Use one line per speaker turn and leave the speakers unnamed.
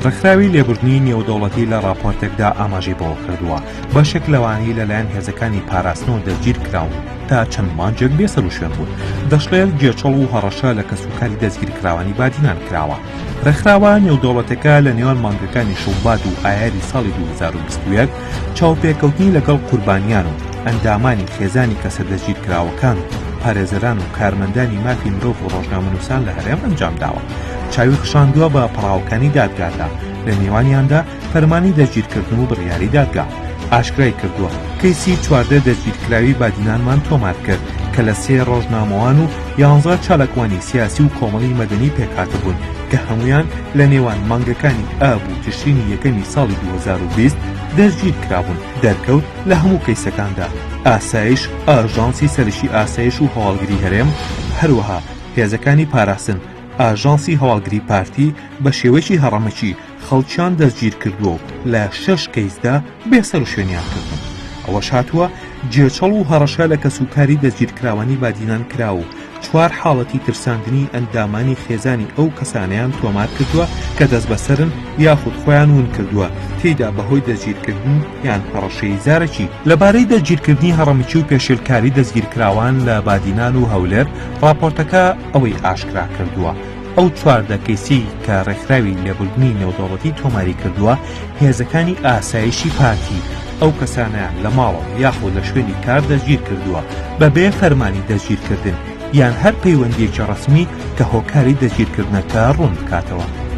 ڕێکخراوی لێبوردنی نێودەوڵەتی لە ڕاپۆرتێکدا ئاماژەی بەوە کردووە، بەشێک لەوانەی لەلایەن هێزەکانی پاراستنەوە دەستگیرکراون تا چەند مانگێک بێسەروشوێن بوون. دەشڵێت، گێچەڵ و هەڕەشە لە کەسوکاری دەستگیرکراوانی بادینان کراوە. ڕێکخراوە نێودەوڵەتەکە لە نێوان مانگەکانی شوبات و ئایاری ساڵی 2021 چاوپێکەوتنی لەگەڵ قوربانیان و ئەندامانی خێزانی کەسە دەستگیرکراوەکان و پارێزەران و کارمەندانی مافی مرۆڤ و ڕۆژنامەنووسان لە هەرێم ئەنجامداوە چاوی خشاندووە بە پەڕاوەکانی دادگادا لە نێوانیاندا فەرمانی دەستگیرکردن و بڕیاری دادگا ئاشکرای کردووە کەیسی 14 دەستگیرکراوی بادینانمان تۆمار کرد کە لە سێ ڕۆژنامەوان و یانزە چالاکوانی سیاسی و کۆمەڵی مەدەنی پێکهاتبوون کە هەموویان لە نێوان مانگەکانی ئاب و تشرینی یەکەمی ساڵی 2020 دەستگیر کرابوون دەرکەوت لە هەموو کەیسەکاندا ئاسایش ئاژانسی سەرەکی ئاسایش و هەواڵگری هەرێم هەروەها هێزەکانی پاراستن ئاژانسی هەواڵگری پارتی بە شێوەیەکی هەڕەمەکی خەڵکیان دەستگیرکردووە و لە شەش کەیسدا بێسەروشوێنیان کردوون. ئەوەش هاتووە، گێچەڵ و هەڕەشە لە کەسوکاری دەستگیرکراوانی بادینان کرا و چوار حاڵەتی ترساندنی ئەندامانی خێزانی ئەو کەسانەیان تۆمار کردووە کە دەستبەسەرن یاخود خۆیان ون کردووە تێیدا بەهۆی دەستگیرکردن یان هەڕەشەی زارەکی. لەبارەی دەستگیرکردنی هەڕەمەکی و پێشێلکاری دەستگیرکراوان لە بادینان و هەولێر، ڕاپۆرتەکە ئەوەی ئاشکرا کردووە، ئەو 14 کەیسەی کە ڕێکخراوی لێبوردنی نێودەوڵەتی تۆماری کردووە، هێزەکانی ئاسایشی پارتی ئەو کەسانەیان لە ماڵەوە یاخود لە شوێنی کار دەستگیر کردووە بەبێ فەرمانی دەستگیرکردن یان هەر پەیوەندییەکی ڕەسمی کە هۆکاری دەستگیرکردنەکە ڕوون بکاتەوە.